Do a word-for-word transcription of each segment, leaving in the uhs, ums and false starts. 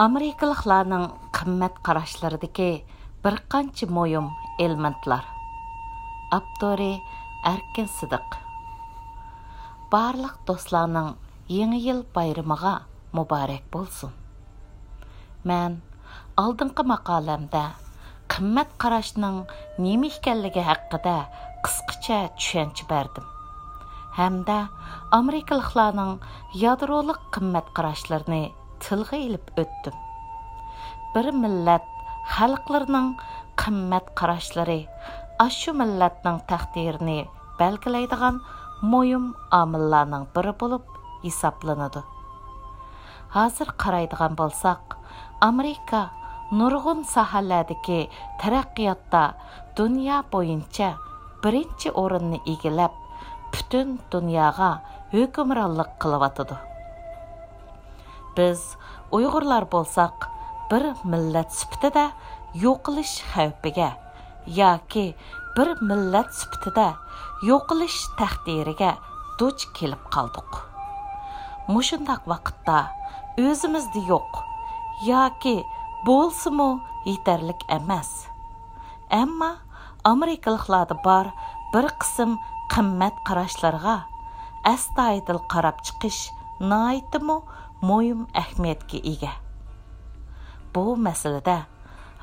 ئامېرىكىلىقلارنىڭ قىممەت قاراشلىرىدىكى بىر قانچە مۇھىم ئېلېمېنتلار. ئاپتورى: ئەركىن سىدىق. بارلىق دوستلارنىڭ يېڭى يىل بايرىمىغا مۇبارەك بولسۇن. مەن ئالدىنقى ماقالەمدە قىممەت قاراشنىڭ نېمە ئىكەنلىكى ھەققىدە قىسقىچە چۈشەنچە بەردىم ھەمدە ئامېرىكىلىقلارنىڭ يادرولۇق قىممەت قاراشلىرىنى تىلغا ئېلىپ ئۆتتۈم. بىر مىللەت خەلقلىرىنىڭ قىممەت قاراشلىرى ئاشۇ مىللەتنىڭ تەقدىرىنى بەلگىلەيدىغان مۇھىم ئامىللارنىڭ بىرى بولۇپ ھېسابلىنىدۇ. ھازىر قارايدىغان بولساق، ئامېرىكا نۇرغۇن ساھەلەردىكى تەرەققىياتتا دۇنيا بويىچە بىرىنچى ئورۇننى ئىگىلەپ، پۈتۈن دۇنياغا ھۆكۈمرانلىق قىلىۋاتىدۇ. بىز ئۇيغۇرلار بولساق، بىر مىللەت سۈپىتىدە يوقىلىش خەۋپىگە ياكى بىر مىللەت سۈپىتىدە يوقىلىش تەقدىرىگە دۇچ كېلىپ قالدۇق. مۇشۇنداق ۋاقىتتا ئۆزىمىزدە يوق ياكى بولسىمۇ يېتەرلىك ئەمەس. ئەمما ئامېرىكىلىقلاردا بار بىر قىسىم قىممەت قاراشلىرىغا ئەستايىدىل قاراپ چىقىش ناھايىتىمۇ مۇھىم ئەھمىيەتكە ئىگە. بۇ مەسىلىدە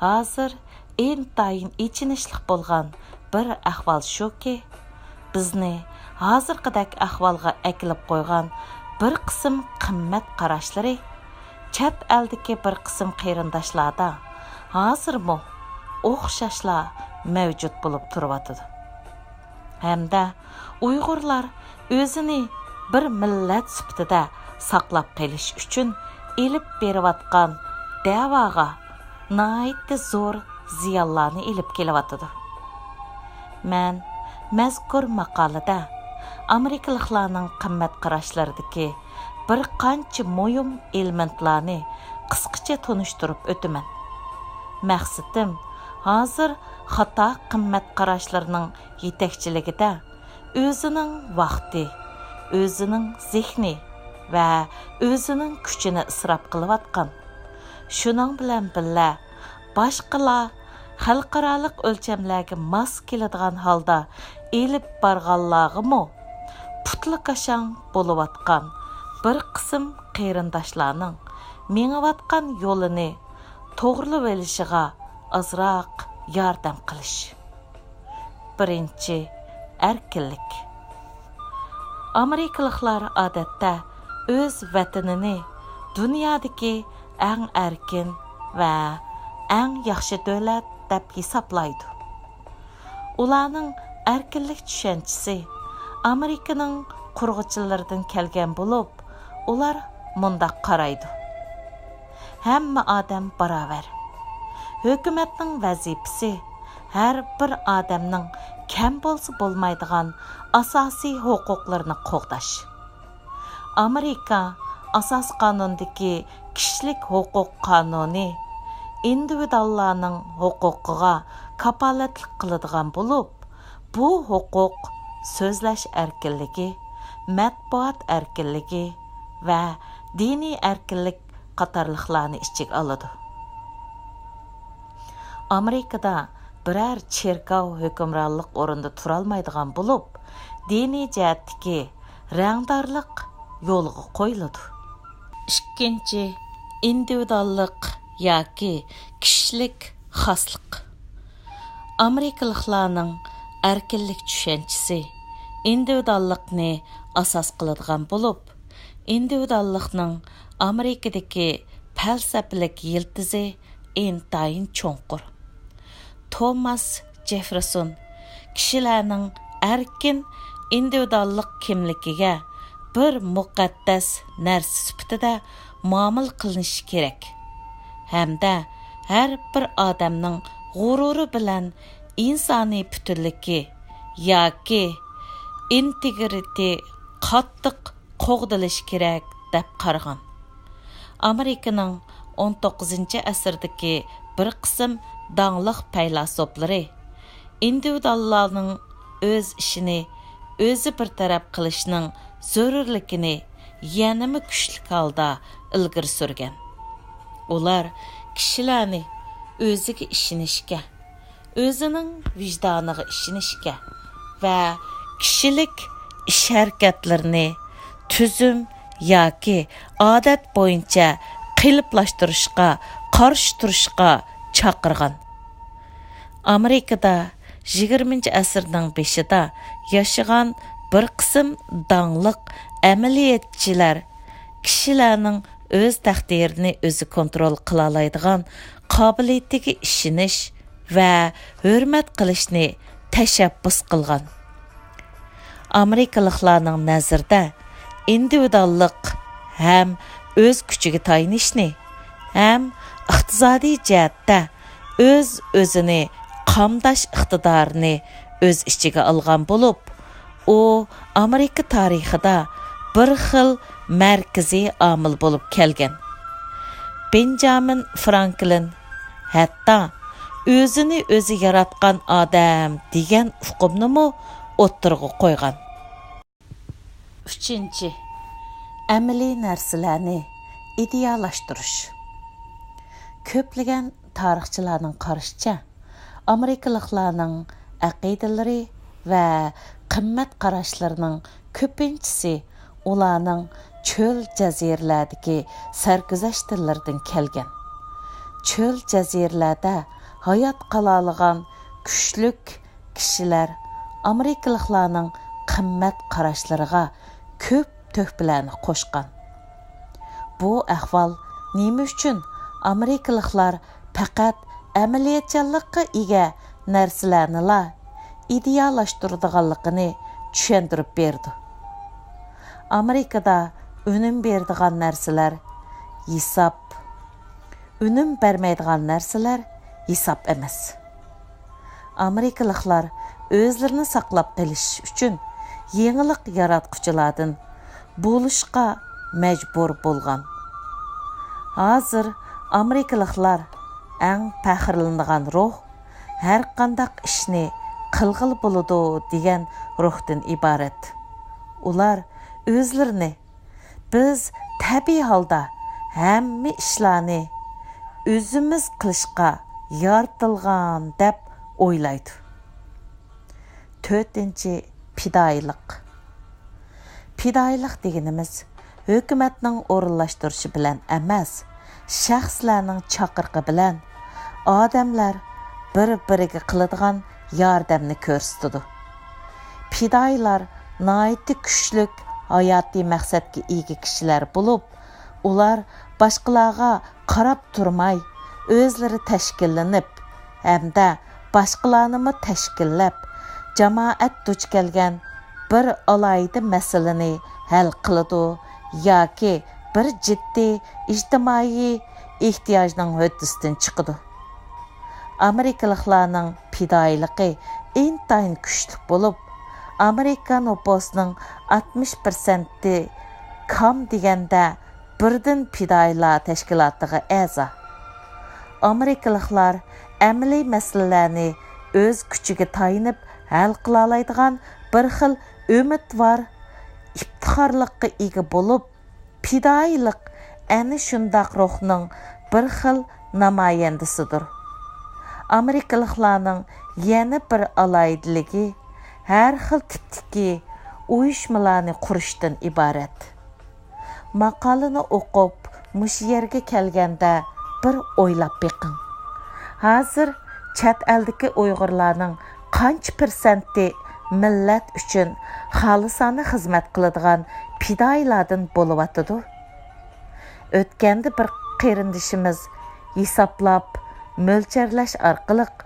ھازىر ئىنتايىن ئېچىنىشلىق بولغان بىر ئەھۋال شۇكى، بىزنى ھازىرقىدەك ئەھۋالغا ئەكېلىپ قويغان بىر قىسىم قىممەت قاراشلىرى چەت ئەلدىكى بىر قىسىم قېرىنداشلاردا ھازىرمۇ ئوخشاشلا مەۋجۇت بولۇپ تۇرۇۋاتىدۇ. ھەمدە ئۇيغۇرلار ئۆزىنى بىر مىللەت سۈپىتىدە ساقلاپ قېلىش ئۈچۈن ئېلىپ بېرىۋاتقان دەۋاغا ناھايىتى زور زىيانلارنى ئېلىپ كېلىۋاتىدۇ. مەن مەزكۇر ماقالىدە ئامېرىكىلىقلارنىڭ قىممەت قاراشلىرىدىكى بىر قانچە مۇھىم ئېلېمېنتلارنى قىسقىچە تونۇشتۇرۇپ ئۆتىمەن. مەقسىتىم، ھازىر خاتا قىممەت قاراشلىرىنىڭ يېتەكچىلىكىدە ئۆزىنىڭ ۋاقتى، ئۆزىنىڭ زېھنى ۋە ئۆزىنىڭ كۈچىنى ئىسراپ قىلىۋاتقان، شۇنىڭ بىلەن بىللە، باشقىلار خەلقئارالىق ئۆلچەملەرگە ماس كېلىدىغان ھالدا ئېلىپ بارغانلارغىمۇ پۇتلىكاشاڭ بولۇۋاتقان بىر قىسىم قېرىنداشلارنىڭ مېڭىۋاتقان يولىنى توغرىلىۋېلىشىغا ئازراق ياردەم قىلىش. بىرىنچى، ئەركىنلىك. ئامېرىكىلىقلار ئادەتتە ئۆز ۋەتىنىنى دۇنيادىكى ئەڭ ئەركىن ۋە ئەڭ ياخشى دۆلەت دەپ ھېسابلايدۇ. ئۇلارنىڭ ئەركىنلىك چۈشەنچىسى ئامېرىكىنىڭ قۇرغۇچىلىرىدىن كەلگەن بولۇپ، ئۇلار مۇنداق قارايدۇ: ھەممە ئادەم باراۋەر. ھۆكۈمەتنىڭ ۋەزىپىسى ھەر بىر ئادەمنىڭ كەم بولسا بولمايدىغان ئاساسىي ھوقۇقلىرىنى قوغداش. ئامېرىكا ئاساسىي قانۇنىدىكى كىشىلىك ھوقۇق قانۇنى ئىندىۋىدۇئاللارنىڭ ھوقۇقىغا كاپالەتلىك قىلىدىغان بولۇپ، بۇ ھوقۇق سۆزلەش ئەركىنلىكى، مەتبۇئات ئەركىنلىكى ۋە دىنىي ئەركىنلىك قاتارلىقلارنى ئىچىگە ئالىدۇ. ئامېرىكىدا بىرەر چېركاۋ ھۆكۈمرانلىق ئورنىدا تۇرالمايدىغان بولۇپ، دىنىي جەھەتتىكى رەڭدارلىق يولغا قويۇلىدۇ. ئىككىنچى، ئىندىۋىدۇئاللىق ياكى كىشىلىك خاسلىق. ئامېرىكىلىقلارنىڭ ئەركىنلىك چۈشەنچىسى ئىندىۋىدۇئاللىقنى ئاساس قىلىدىغان بولۇپ، ئىندىۋىدۇئاللىقنىڭ ئامېرىكىدىكى پەلسەپىلىك يىلتىزى ئىنتايىن چوڭقۇر. توماس جېففېرسون كىشىلەرنىڭ ئەركىن ئىندىۋىدۇئاللىق كىملىكىگە بىر مۇقەددەس نەرسە سۈپىتىدە مۇئامىلە قىلىنىشى كېرەك ھەمدە ھەر بىر ئادەمنىڭ غۇرۇرى بىلەن ئىنسانىي پۈتۈنلۈكى ياكى ئىنتېگرىتېتى قاتتىق قوغدىلىشى كېرەك، دەپ قارىغان. ئامېرىكىنىڭ ئون توققۇزىنچى ئەسىردىكى بىر قىسىم داڭلىق پەيلاسوپلىرى ئىندىۋىدۇئاللارنىڭ ئۆز ئىشىنى ئۆزى بىر تەرەپ قىلىشنىڭ زۆرۈرلۈكىنى يەنىمۇ كۈچلۈك ھالدا ئىلگىرى سۈرگەن. ئۇلار كىشىلەرنى ئۆزىگە ئىشىنىشكە، ئۆزىنىڭ ۋىجدانىغا ئىشىنىشكە ۋە كىشىلىك ئىش-ھەرىكەتلىرىنى تۈزۈم ياكى ئادەت بويىچە قېلىپلاشتۇرۇشقا قارشى تۇرۇشقا چاقىرغان. ئامېرىكىدا يىگىرمىنچى ئەسىرنىڭ بېشىدا ياشىغان بىر قىسىم داڭلىق ئەمەلىيەتچىلەر كىشىلەرنىڭ ئۆز تەقدىرىنى ئۆزى كونترول قىلالايدىغان قابىلىيىتىگە ئىشىنىش ۋە ھۆرمەت قىلىشنى تەشەببۇس قىلغان. ئامېرىكىلىقلارنىڭ نەزىرىدە ئىندىۋىدۇئاللىق ھەم ئۆز كۈچىگە تايىنىشنى، ھەم ئىقتىسادىي جەھەتتە ئۆز-ئۆزىنى قامداش ئىقتىدارىنى ئۆز ئىچىگە ئالغان بولۇپ، ئۇ ئامېرىكا تارىخىدا بىر خىل مەركىزىي ئامىل بولۇپ كەلگەن. بېنجامىن فرانكلىن ھەتتا «ئۆزىنى ئۆزى ياراتقان ئادەم» دېگەن ئۇقۇمنىمۇ ئوتتۇرىغا قويغان. ئۈچىنچى، ئەمەلىي نەرسىلەرنى ئىدىيالاشتۇرۇش. كۆپلىگەن تارىخچىلارنىڭ قارىشىچە، ئامېرىكىلىقلارنىڭ ئەقىدىلىرى ۋە قىممەت قاراشلىرىنىڭ كۆپىنچىسى ئۇلارنىڭ چۆل جەزىرىلەردىكى سەرگۈزەشتلىرىدىن كەلگەن. چۆل جەزىرىلەردە ھايات قالالىغان كۈچلۈك كىشىلەر ئامېرىكىلىقلارنىڭ قىممەت قاراشلىرىغا كۆپ تۆھپىلەرنى قوشقان. بۇ ئەھۋال نېمە ئۈچۈن ئامېرىكىلىقلار پەقەت ئەمەلىيەتچانلىققا ئىگە نەرسىلەرنىلا ئىدىيالاشتۇرىدىغانلىقىنى چۈشەندۈرۈپ بېرىدۇ. ئامېرىكىدا ئۈنۈم بېرىدىغان نەرسىلەر ھېساب، ئۈنۈم بەرمەيدىغان نەرسىلەر ھېساب ئەمەس. ئامېرىكىلىقلار ئۆزلىرىنى ساقلاپ قېلىش ئۈچۈن يېڭىلىق ياراتقۇچىلاردىن بولۇشقا مەجبۇر بولغان. ھازىر ئامېرىكىلىقلار ئەڭ پەخىرلىنىدىغان روھ «ھەرقانداق ئىشنى قىلغىلى بولىدۇ» دېگەن روھتىن ئىبارەت. ئۇلار ئۆزلىرىنى «بىز تەبىئىي ھالدا ھەممە ئىشلارنى ئۆزىمىز قىلىشقا يارىتىلغان» دەپ ئويلايدۇ. تۆتىنچى، پىدائىيلىق. پىدائىيلىق دېگىنىمىز ھۆكۈمەتنىڭ ئورۇنلاشتۇرۇشى بىلەن ئەمەس، شەخسلەرنىڭ چاقىرىقى بىلەن ئادەملەر بىر-بىرىگە قىلىدىغان ياردەمنى كۆرسىتىدۇ. پىدائىيلار ناھايىتى كۈچلۈك ھاياتىي مەقسەتكە ئىگە كىشىلەر بولۇپ، ئۇلار باشقىلارغا قاراپ تۇرماي، ئۆزلىرى تەشكىللىنىپ ھەمدە باشقىلارنىمۇ تەشكىللەپ، جامائەت دۇچ كەلگەن بىر ئالاھىدە مەسىلىنى ھەل قىلىدۇ ياكى بىر جىددىي ئىجتىمائىي ئېھتىياجنىڭ ھۆددىسىدىن چىقىدۇ. ئامېرىكىلىقلارنىڭ پىدائىيلىقى ئىنتايىن كۈچلۈك بولۇپ، ئامېرىكا نوپۇسىنىڭ ئاتمىش پىرسەنتى كام دېگەندە بىردىن پىدائىيلار تەشكىلاتىغا ئەزا. ئامېرىكىلىقلار ئەمەلىي مەسىلىلەرنى ئۆز كۈچىگە تايىنىپ ھەل قىلالايدىغان بىر خىل ئۈمىدۋار، ئىپتىخارلىققا ئىگە بولۇپ، پىدائىيلىق ئەنە شۇنداق روھنىڭ بىر خىل نامايەندىسىدۇر. ئامېرىكىلىقلارنىڭ يەنە بىر ئالاھىدىلىكى ھەر خىل تىپتىكى ئۇيۇشمىلارنى قۇرۇشتىن ئىبارەت. ماقالىنى ئوقۇپ، مۇشۇ يەرگە كەلگەندە بىر ئويلاپ بېقىڭ. ھازىر چەت ئەلدىكى ئۇيغۇرلارنىڭ قانچە پىرسەنتى مىللەت ئۈچۈن خالىسانە خىزمەت قىلىدىغان پىدائىيلاردىن بولۇۋاتىدۇ؟ ئۆتكەندە بىر قېرىندىشىمىز ھېسابلاپ، مۆلچەرلەش ئارقىلىق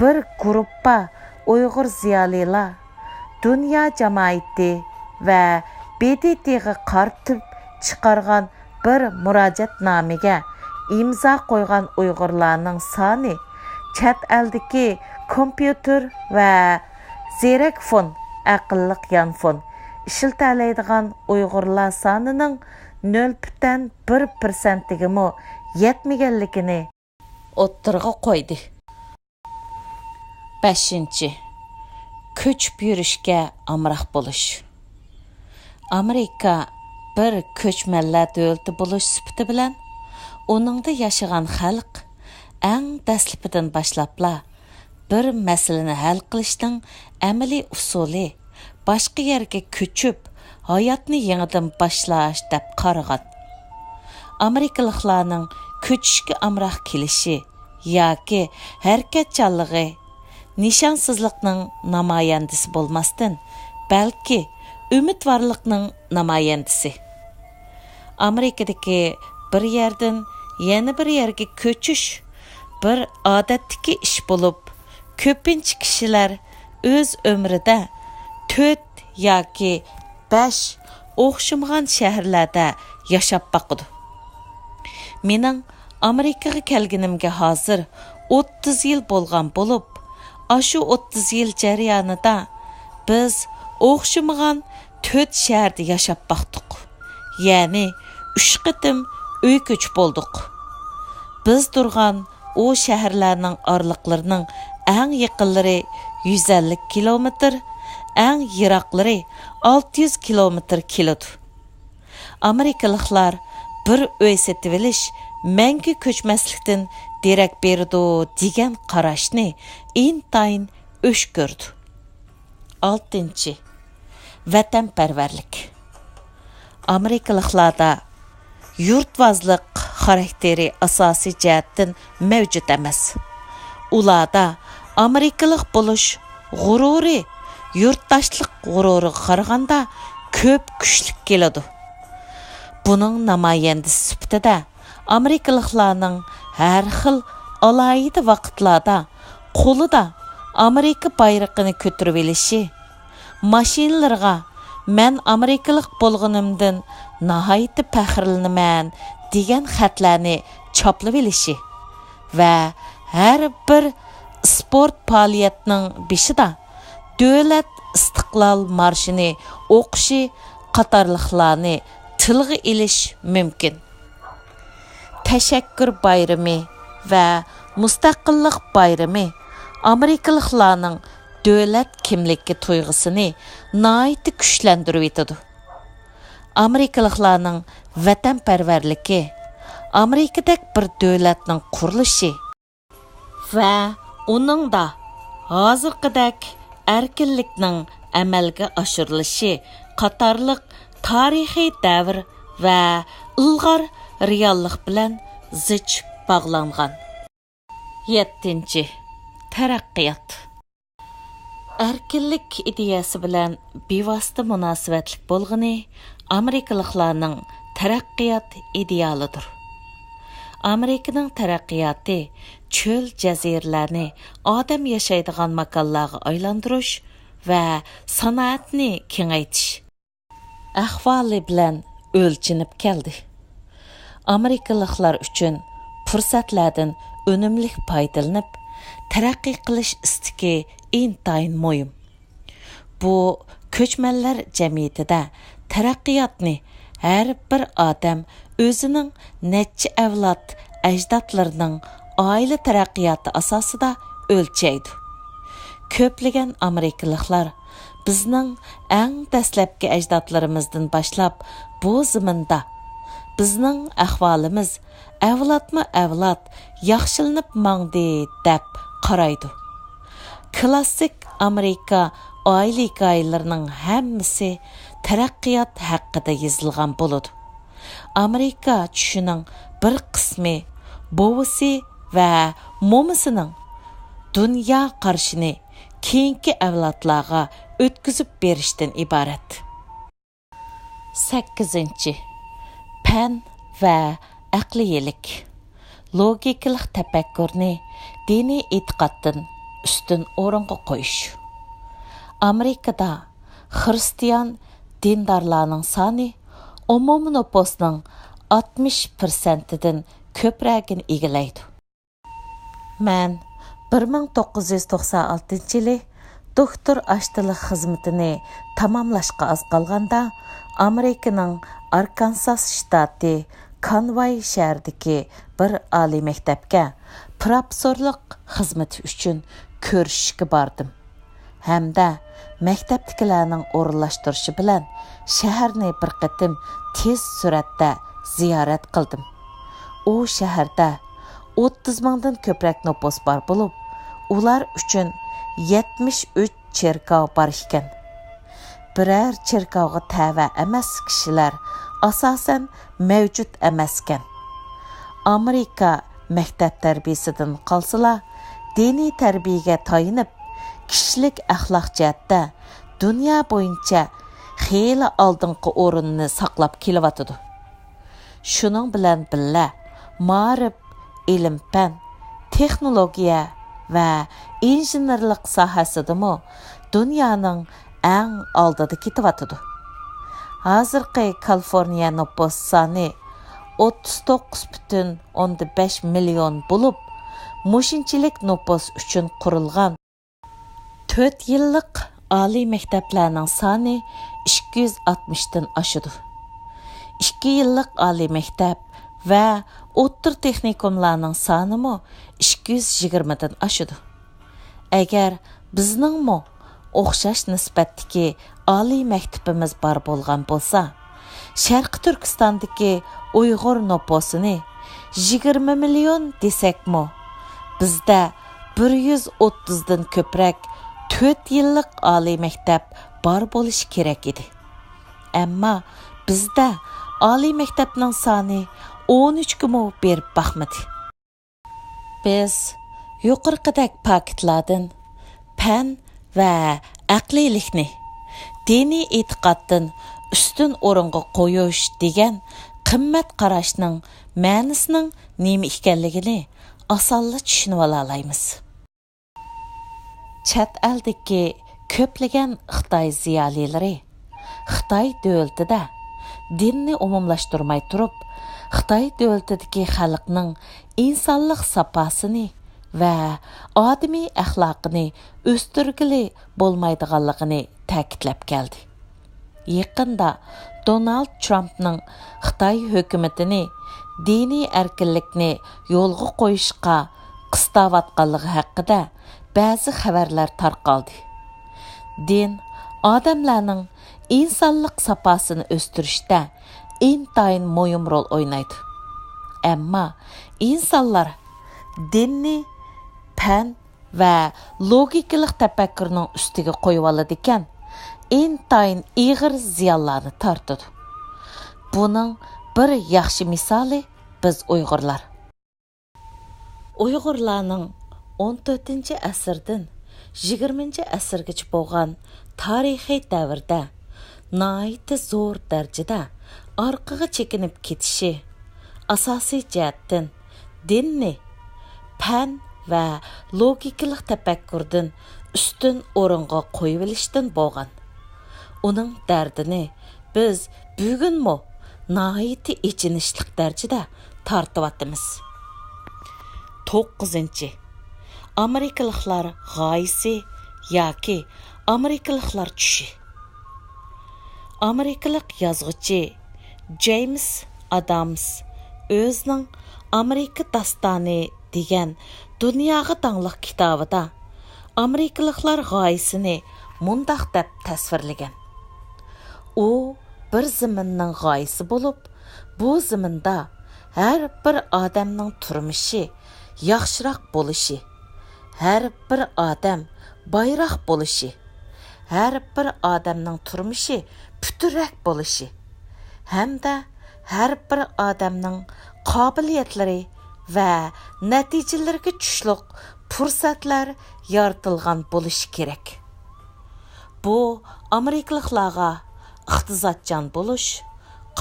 بىر گۇرۇپپا ئۇيغۇر زىيالىيلار دۇنيا جامائىتى ۋە ب د ت غا قارىتىپ چىقارغان بىر مۇراجىئەتنامىگە ئىمزا قويغان ئۇيغۇرلارنىڭ سانى چەت ئەلدىكى كومپيۇتېر ۋە زېرەك فون، ئەقىللىق يانفون، ئىشلىتەلەيدىغان ئۇيغۇرلار سانىنىڭ نۆل پۈتۈن بىر پىرسەنتىگىمۇ يەتمىگەنلىكىنى ئوتتۇرىغا قويدى. بەشىنچى، كۆچۈپ يۈرۈشكە ئامراق بولۇش. ئامېرىكا بىر كۆچمەنلەر دۆلىتى بولۇش سۈپىتى بىلەن ئۇنىڭدا ياشىغان خەلق ئەڭ دەسلىپىدىن باشلاپلا بىر مەسىلىنى ھەل قىلىشنىڭ ئەمەلىي ئۇسۇلى باشقا يەرگە كۆچۈپ، ھاياتنى يېڭىدىن باشلاش دەپ قارىغان. ئامېرىكىلىقلارنىڭ كۆچۈشكە ئامراق كېلىشى ياكى ھەرىكەتچانلىقى نىشانسىزلىقنىڭ نامايەندىسى بولماستىن، بەلكى ئۈمىدۋارلىقنىڭ نامايەندىسى. ئامېرىكىدىكى بىر يەردىن يەنە بىر يەرگە كۆچۈش بىر ئادەتتىكى ئىش بولۇپ، كۆپىنچە كىشىلەر ئۆز ئۆمرىدە تۆت ياكى بەش ئوخشىمىغان شەھەرلەردە ياشاپ باقىدۇ. مېنىڭ ئامېرىكىغا كەلگىنىمگە ھازىر ئوتتۇز يىل بولغان بولۇپ، ئاشۇ ئوتتۇز يىل جەريانىدا بىز ئوخشىمىغان تۆت شەھەردە ياشاپ باقتۇق. يەنى ئۈچ قېتىم ئۆي كۆچۈپ بولدۇق. بىز تۇرغان ئۇ شەھەرلەرنىڭ ئارىلىقلىرىنىڭ ئەڭ يېقىنلىرى يۈز ئەللىك كىلومېتىر، ئەڭ يىراقلىرى ئالتە يۈز كىلومېتىر كېلىدۇ. ئامېرىكىلىقلار بىر ئۆي سېتىۋېلىش مەڭگۈ كۆچمەسلىكتىن دېرەك بېرىدۇ دېگەن قاراشنى ئىنتايىن ئۆچ كۆرىدۇ. ئالتىنچى، ۋەتەنپەرۋەرلىك. ئامېرىكىلىقلاردا يۇرتۋازلىق خاراكتېرى ئاساسىي جەھەتتىن مەۋجۇت ئەمەس. ئۇلاردا ئامېرىكىلىق بولۇش غۇرۇرى يۇرتداشلىق غۇرۇرىغا قارىغاندا كۆپ كۈچلۈك كېلىدۇ. بۇنىڭ نامايەندىسى سۈپىتىدە ئامېرىكىلىقلارنىڭ ھەر خىل ئالاھىدە ۋاقىتلاردا قولىدا ئامېرىكا بايرىقىنى كۆتۈرۈۋېلىشى، ماشىنىلىرىغا «مەن ئامېرىكىلىق بولغىنىمدىن ناھايىتى پەخىرلىنىمەن» دېگەن خەتلەرنى چاپلىۋېلىشى ۋە ھەر بىر ئىسپورت پائالىيەتنىڭ بېشىدا دۆلەت ئىستىقلال مارشىنى ئوقۇشى قاتارلىقلارنى تىلغا ئېلىش مۇمكىن. تەشەككۈر بايرىمى ۋە مۇستەقىللىق بايرىمى ئامېرىكىلىقلارنىڭ دۆلەت كىملىكى تۇيغۇسىنى ناھايىتى كۈچلەندۈرۈۋېتىدۇ. ئامېرىكىلىقلارنىڭ ۋەتەنپەرۋەرلىكى ئامېرىكىدەك بىر دۆلەتنىڭ قۇرۇلۇشى ۋە ئۇنىڭدا ھازىرقىدەك ئەركىنلىكنىڭ ئەمەلگە ئاشۇرۇلۇشى قاتارلىق تارىخىي دەۋر ۋە ئىلغار رېئاللىق بىلەن زىچ باغلانغان. يەتتىنچى، تەرەققىيات. ئەركىنلىك ئىدىيەسى بىلەن بىۋاسىتە مۇناسىۋەتلىك بولغىنى ئامېرىكىلىقلارنىڭ تەرەققىيات ئىدېئالىدۇر. ئامېرىكىنىڭ تەرەققىياتى چۆل، جەزىرىلەرنى ئادەم ياشايدىغان ماكانلارغا ئايلاندۇرۇش ۋە سانائەتنى كېڭەيتىش، ئەھۋالى بىلەن ئۆلچىنىپ كەلدى. ئامېرىكىلىقلار ئۈچۈن پۇرسەتلەردىن ئۈنۈملۈك پايدىلىنىپ، تەرەققىي قىلىش ئىستىكى ئىنتايىن مۇھىم. بۇ كۆچمەنلەر جەمئىيىتىدە تەرەققىياتنى ھەر بىر ئادەم ئۆزىنىڭ نەچچە ئەۋلاد ئەجدادلىرىنىڭ ئائىلە تەرەققىياتى ئاساسىدا ئۆلچەيدۇ. كۆپلىگەن ئامېرىكىلىقلار بىزنىڭ ئەڭ دەسلەپكى ئەجدادلىرىمىزدىن باشلاپ بۇ زېمىندا بىزنىڭ ئەھۋالىمىز ئەۋلادمۇ ئەۋلاد ياخشىلىنىپ ماڭدى دەپ قارايدۇ. كلاسسىك ئامېرىكا ئائىلە ھېكايىلىرىنىڭ ھەممىسى تەرەققىيات ھەققىدە يېزىلغان بولىدۇ. ئامېرىكا چۈشىنىڭ بىر قىسمى بوۋىسى ۋە مومىسىنىڭ دۇنيا قارىشىنى كېيىنكى ئەۋلادلارغا ئۆتكۈزۈپ بېرىشتىن ئىبارەت. سەككىزىنچى، پەن ۋە ئەقلىيلىك، لوگىكىلىق تەپەككۇرنى دىنىي ئېتىقادتىن ئۈستۈن ئورۇنغا قويۇش. ئامېرىكىدا خىرىستىيان دىندارلارنىڭ سانى ئومۇمىي نوپۇسنىڭ ئاتمىش پىرسەنتىدىن كۆپرەكىنى ئىگىلەيدۇ. مەن بىر مىڭ توققۇز يۈز توقسان ئالتىنچى يىلى دوكتور ئاشتىلىق خىزمىتىنى تاماملاشقا ئاز قالغاندا، ئامېرىكىنىڭ ئاركانساس شتاتى كانۋاي شەھىرىدىكى بىر ئالىي مەكتەپكە پروفېسسورلۇق خىزمىتى ئۈچۈن كۆرۈشۈشكە باردىم. ھەمدە مەكتەپتىكىلەرنىڭ ئورۇنلاشتۇرۇشى بىلەن شەھەرنى بىر قېتىم تېز سۈرئەتتە زىيارەت قىلدىم. ئۇ شەھەردە ئوتتۇز مىڭدىن كۆپرەك نوپۇس بار بولۇپ، ئۇلار ئۈچۈن يەتمىش ئۈچ چېركاۋ بار ئىكەن. بىرەر چېركاۋغا تەۋە ئەمەس كىشىلەر ئاساسەن مەۋجۇت ئەمەسكەن. ئامېرىكا مەكتەپ تەربىيەسىدىن قالسىلا، دىنىي تەربىيەگە تايىنىپ، كىشىلىك ئەخلاق جەھەتتە دۇنيا بويىچە خېلى ئالدىنقى ئورۇننى ساقلاپ كېلىۋاتىدۇ. شۇنىڭ بىلەن بىللە، مائارىپ، ئىلىم-پەن، تېخنولوگىيە ۋە ئىنژېنېرلىق ساھەسىدىمۇ دۇنيانىڭ ئەڭ ئالدىدا كېتىۋاتىدۇ. ھازىرقى كالىفورنىيە نوپۇس سانى ئوتتۇز توققۇز پۈتۈن ئوندىن بەش مىليون بولۇپ، مۇشۇنچىلىك نوپۇس ئۈچۈن قۇرۇلغان تۆت يىللىق ئالىي مەكتەپلەرنىڭ سانى ئىككى يۈز ئاتمىشتىن ئاشىدۇ. ئىككى يىللىق ئالىي مەكتەپ ۋە ئوتتۇرا تېخنىكوملارنىڭ سانىمۇ ئىككى يۈز يىگىرمىدىن ئاشىدۇ. ئەگەر بىزنىڭمۇ ئوخشاش نىسبەتتىكى ئالىي مەكتىپىمىز بار بولغان بولسا، شەرقىي تۈركىستاندىكى ئۇيغۇر نوپۇسىنى يىگىرمە مىليون دېسەكمۇ، بىزدە بىر يۈز ئوتتۇزدىن كۆپرەك تۆت يىللىق ئالىي مەكتەپ بار بولۇشى كېرەك ئىدى. ئەمما بىزدە ئالىي مەكتەپنىڭ سانى ئون ئۈچكىمۇ بېرىپ باقمىدى. بىز يۇقىرىقىدەك پاكىتلاردىن پەن ۋە ئەقلىيلىكنى دىنىي ئېتىقادتىن ئۈستۈن ئورۇنغا قويۇش دېگەن قىممەت قاراشنىڭ مەنىسىنىڭ نېمە ئىكەنلىكىنى ئاسانلا چۈشىنىۋالالايمىز. چەت ئەلدىكى كۆپلىگەن خىتاي زىيالىيلىرى خىتاي دۆلىتىدە دىننى ئومۇملاشتۇرماي تۇرۇپ، خىتاي دۆلىتىدىكى خەلقنىڭ ئىنسانلىق ساپاسىنى ۋە ئادىمىي ئەخلاقىنى ئۆستۈرگىلى بولمايدىغانلىقىنى تەكىتلەپ كەلدى. يېقىندا دونالد ترامپنىڭ خىتاي ھۆكۈمىتىنى دىنىي ئەركىنلىكنى يولغا قويۇشقا قىستاۋاتقانلىقى ھەققىدە بەزى خەۋەرلەر تارقالدى. دىن ئادەملەرنىڭ ئىنسانلىق ساپاسىنى ئۆستۈرۈشتە ئىنتايىن مۇھىم رول ئوينايدۇ. ئەمما ئىنسانلار دىننى پەن ۋە لوگىكىلىق تەپەككۇرنىڭ ئۈستىگە قويۇۋالىدىكەن، ئىنتايىن ئېغىر زىيانلارنى تارتىدۇ. بۇنىڭ بىر ياخشى مىسالى بىز ئۇيغۇرلار. ئۇيغۇرلارنىڭ ئون تۆتىنچى ئەسىردىن يىگىرمىنچى ئەسىرگىچە بولغان تارىخىي دەۋردە ناھايىتى زور دەرىجىدە ئارقىغا چېكىنىپ كېتىشى ئاساسىي جەھەتتىن دىننى پەن ۋە لوگىكىلىق تەپەككۇردىن ئۈستۈن ئورۇنغا قويۇۋېلىشتىن بولغان. ئۇنىڭ دەردىنى بىز بۈگۈنمۇ ناھايىتى ئېچىنىشلىق دەرىجىدە تارتىۋاتىمىز. توققۇزىنچى، ئامېرىكىلىقلار غايىسى ياكى ئامېرىكىلىقلار چۈشى. ئامېرىكىلىق يازغۇچى جېيمس ئادامس ئۆزىنىڭ ئامېرىكا داستانى دېگەن دۇنياغا داڭلىق كىتابىدا ئامېرىكىلىقلار غايىسىنى مۇنداق دەپ تەسۋىرلىگەن: ئۇ بىر زېمىننىڭ غايىسى بولۇپ، بۇ زېمىندا ھەر بىر ئادەمنىڭ تۇرمۇشى ياخشىراق بولۇشى، ھەر بىر ئادەم بايراق بولۇشى، ھەر بىر ئادەمنىڭ تۇرمۇشى پۈتۈنرەك بولۇشى ھەمدە ھەر بىر ئادەمنىڭ قابىلىيەتلىرى ۋە نەتىجىلىرىگە چۈشلۈق پۇرسەتلەر يارىتىلغان بولۇشى كېرەك. بۇ ئامېرىكىلىقلارغا ئىقتىسادچان بولۇش،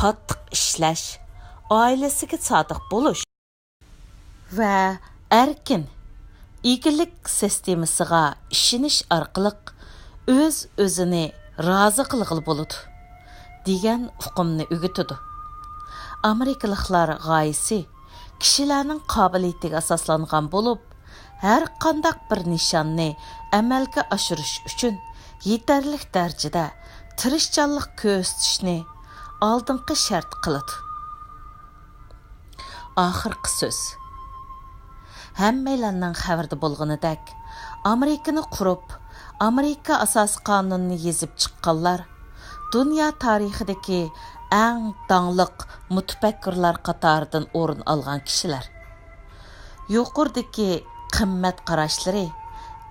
قاتتىق ئىشلەش، ئائىلىسىگە سادىق بولۇش، ۋە ئەركىن ئىگىلىك سىستېمىسىغا ئىشىنىش ئارقىلىق ئۆز-ئۆزىنى رازى قىلغىلى بولىدۇ، دېگەن ئۇقۇمنى ئۆگىتىدۇ. ئامېرىكىلىقلار غايىسى كىشىلەرنىڭ قابىلىيىتىگە ئاساسلانغان بولۇپ، ھەر قانداق بىر نىشاننى ئەمەلگە ئاشۇرۇش ئۈچۈن يېتەرلىك دەرىجىدە تىرىشچانلىق كۆرسىتىشنى ئالدىنقى شەرت قىلىدۇ. ئاخىرقى سۆز. ھەممەيلەننىڭ خەۋىرىدە بولغىنىدەك، ئامېرىكىنى قۇرۇپ، ئامېرىكا ئاساسىي قانۇنىنى يېزىپ چىققانلار دۇنيا تارىخىدىكى ئەڭ داڭلىق مۇتەپەككۇرلار قاتارىدىن ئورۇن ئالغان كىشىلەر. يۇقىرىدىكى قىممەت قاراشلىرى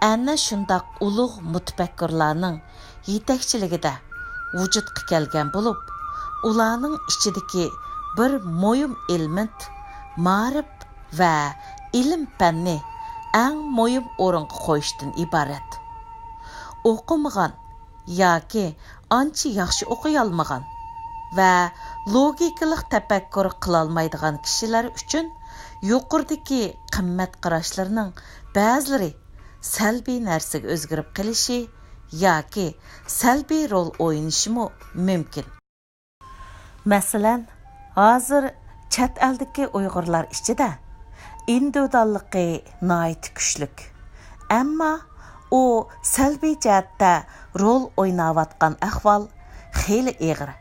ئەنە شۇنداق ئۇلۇغ مۇتەپەككۇرلارنىڭ يېتەكچىلىكىدە ۋۇجۇدقا كەلگەن بولۇپ، ئۇلارنىڭ ئىچىدىكى بىر مۇھىم ئېلېمېنت مائارىپ ۋە ئىلىم-پەننى ئەڭ مۇھىم ئورۇنغا قويۇشتىن ئىبارەت. ئوقۇمىغان ياكى ئانچە ياخشى ئوقۇيالمىغان ۋە لوگىكىلىق تەپەككۇر قىلالمايدىغان كىشىلەر ئۈچۈن يۇقىرىدىكى قىممەت قاراشلىرىنىڭ بەزىلىرى سەلبىي نەرسىگە ئۆزگىرىپ قېلىشى ياكى سەلبىي رول ئوينىشىمۇ مۇمكىن. مەسىلەن، ھازىر چەت ئەلدىكى ئۇيغۇرلار ئىچىدە ئىندىۋىدۇئاللىقى ناھايىتى كۈچلۈك. ئەمما ئۇ سەلبىي جەھەتتە رول ئويناۋاتقان ئەھۋال خېلى ئېغىر.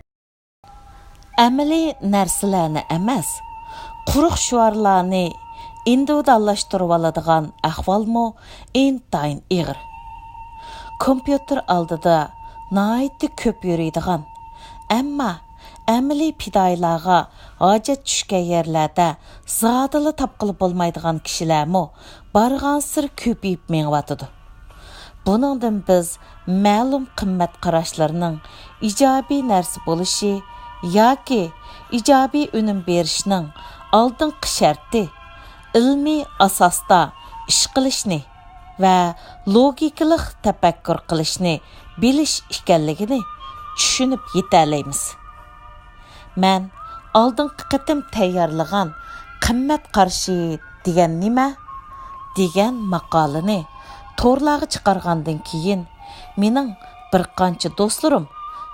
ئەمەلىي نەرسىلەرنى ئەمەس، قۇرۇق شوئارلارنى ئىندىۋىدۇئاللاشتۇرۇۋالىدىغان ئەھۋالمۇ ئىنتايىن ئېغىر. كومپيۇتېر ئالدىدا ناھايىتى كۆپ يۈرىدىغان، ئەمما ئەمەلىي پىدائىيلارغا ھاجەت چۈشكەن يەرلەردە زادىلا تاپقىلى بولمايدىغان كىشىلەرمۇ بارغانسېرى كۆپىيىپ مېڭىۋاتىدۇ. بۇنىڭدىن بىز مەلۇم قىممەت قاراشلىرىنىڭ ئىجابىي نەرسە بولۇشى ياكى ئىجابىي ئۈنۈم بېرىشنىڭ ئالدىنقى شەرتى ئىلمىي ئاساستا ئىش قىلىشنى ۋە لوگىكىلىق تەپەككۇر قىلىشنى بىلىش ئىكەنلىكىنى چۈشىنىپ يېتەلەيمىز. مەن ئالدىنقى قېتىم تەييارلىغان قىممەت قارىشى دېگەن نېمە؟ دېگەن ماقالىنى تورلارغا چىقارغاندىن كېيىن، مېنىڭ بىر قانچە دوستلىرىم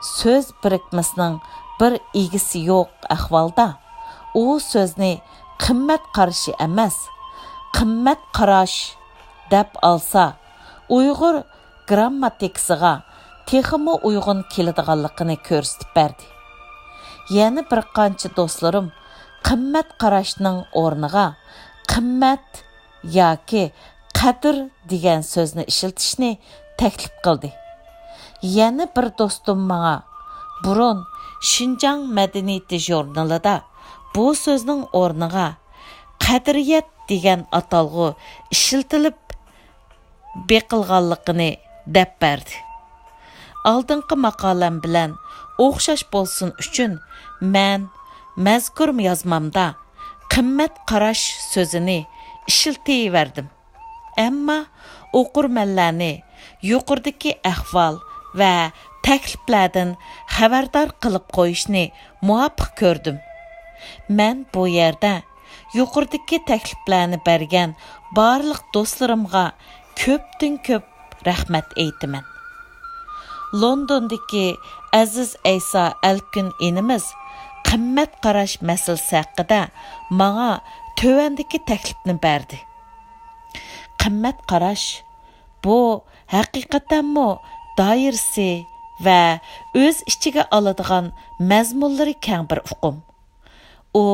سۆز بىرىكمىسىنىڭ بىر ئىگىسى يوق ئەھۋالدا، ئۇ سۆزنى قىممەت قارىشى ئەمەس، قىممەت قاراش دەپ ئالسا، ئۇيغۇر گىرامماتىكىسىغا تېخىمۇ ئۇيغۇن كېلىدىغانلىقىنى كۆرسىتىپ بەردى. يەنە بىر قانچە دوستلىرىم قىممەت قاراشنىڭ ئورنىغا قىممەت ياكى قەدىر دېگەن سۆزنى ئىشلىتىشنى تەكلىپ قىلدى. يەنە بىر دوستۇم ماڭا بۇرۇن شىنجاڭ مەدەنىيىتى ژۇرنىلىدا بۇ سۆزنىڭ ئورنىغا قەدرىيەت دېگەن ئاتالغۇ ئىشلىتىلىپ بېقىلغانلىقىنى دەپ بەردى. ئالدىنقى ماقالەم بىلەن ئوخشاش بولسۇن ئۈچۈن، مەن مەزكۇر يازمامدا قىممەت قاراش سۆزىنى ئىشلىتىۋەردىم. ئەمما ئوقۇرمەنلەرنى يۇقىرىدىكى ئەھۋال ۋە تەكلىپلەردىن خەۋەردار قىلىپ قويۇشنى مۇۋاپىق كۆردۈم. مەن بۇ يەردە يۇقىرىدىكى تەكلىپلەرنى بەرگەن بارلىق دوستلىرىمغا كۆپتىن كۆپ رەھمەت ئېيتىمەن. لوندوندىكى ئەزىز ئەيسا ئەلكۈن ئىنىمىز قىممەت قاراش مەسىلىسى ھەققىدە ماڭا تۆۋەندىكى تەكلىپنى بەردى. قىممەت قاراش، بۇ ھەقىقەتەنمۇ دائىرىسى ۋە ئۆز ئىچىگە ئالىدىغان مەزمۇنلىرى كەڭ بىر ئۇقۇم. ئۇ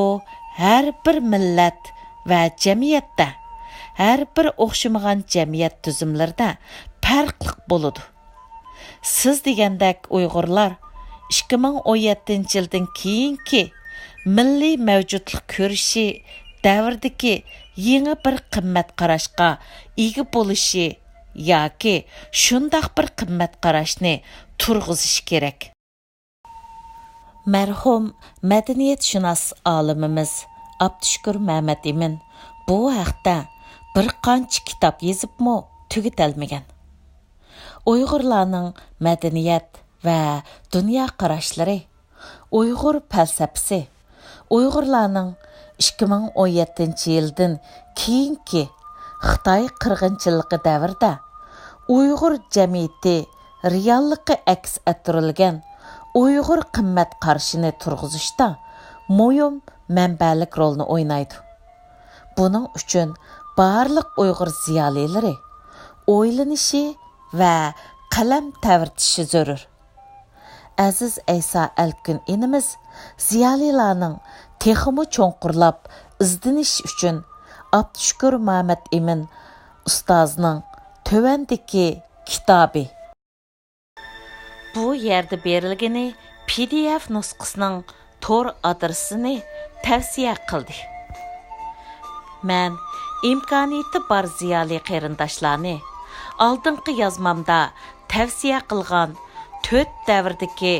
ھەر بىر مىللەت ۋە جەمئىيەتتە، ھەر بىر ئوخشىمىغان جەمئىيەت تۈزۈملىرىدە پەرقلىق بولىدۇ. سىز دېگەندەك ئۇيغۇرلار ئىككى مىڭ ئون يەتتىنچى يىلدىن كېيىنكى مىللىي مەۋجۇتلۇق كۈرىشى دەۋرىدىكى يېڭى بىر قىممەت قاراشقا ئىگە بولۇشى ياكى شۇنداق بىر قىممەت قاراشنى تۇرغۇزۇشى كېرەك. مەرھۇم مەدەنىيەتشۇناس ئالىمىمىز ئابدۇشۈكۈر مەمەتئىمىن بۇ ھەقتە بىر قانچە كىتاب يېزىپمۇ تۈگىتەلمىگەن. ئۇيغۇرلارنىڭ مەدەنىيەت ۋە دۇنيا قاراشلىرى، ئۇيغۇر پەلسەپىسى، ئۇيغۇرلارنىڭ ئىككى مىڭ ئون يەتتىنچى يىلدىن كېيىنكى خىتاي قىرغىنچىلىقى دەۋرىدە ئۇيغۇر جەمئىيىتى رېئاللىقى ئەكس ئەتتۈرۈلگەن ئۇيغۇر قىممەت قارىشىنى تۇرغۇزۇشتا مۇھىم مەنبەلىك رولنى ئوينايدۇ. بۇنىڭ ئۈچۈن بارلىق ئۇيغۇر زىيالىيلىرى ئويلىنىشى ۋە قەلەم تەۋرىتىشى زۆرۈر. ئەزىز ئەيسا ئەلكۈن ئىنىمىز زىيالىيلارنىڭ تېخىمۇ چوڭقۇرلاپ ئىزدىنىشى ئۈچۈن ئابدۇشۈكۈر مامەتئىمىن ئۇستازنىڭ تۆۋەندىكى كىتابى. بۇ يەردە بېرىلگىنى پى دى ئېف نۇسخىسىنىڭ تور ئادرېسىنى تەۋسىيە قىلدى. مەن ئىمكانىيىتى بار زىيالىي قېرىنداشلارنى ئالدىنقى يازمامدا تەۋسىيە قىلغان تۆت دەۋردىكى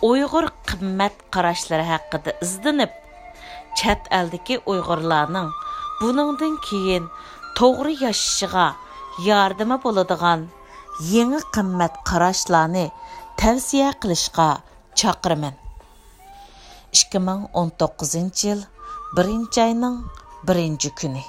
ئۇيغۇر قىممەت قاراشلىرى ھەققىدە ئىزدىنىپ، چەت ئەلدىكى ئۇيغۇرلارنىڭ بۇنىڭدىن كېيىن توغرا ياشىشىغا ياردىمى بولىدىغان يېڭى قىممەت قاراشلارنى تەۋسىيە قىلىشقا چاقىرىمەن. ئىككى مىڭ ئون توققۇزىنچى يىل بىرىنچى ئاينىڭ بىرىنچى كۈنى.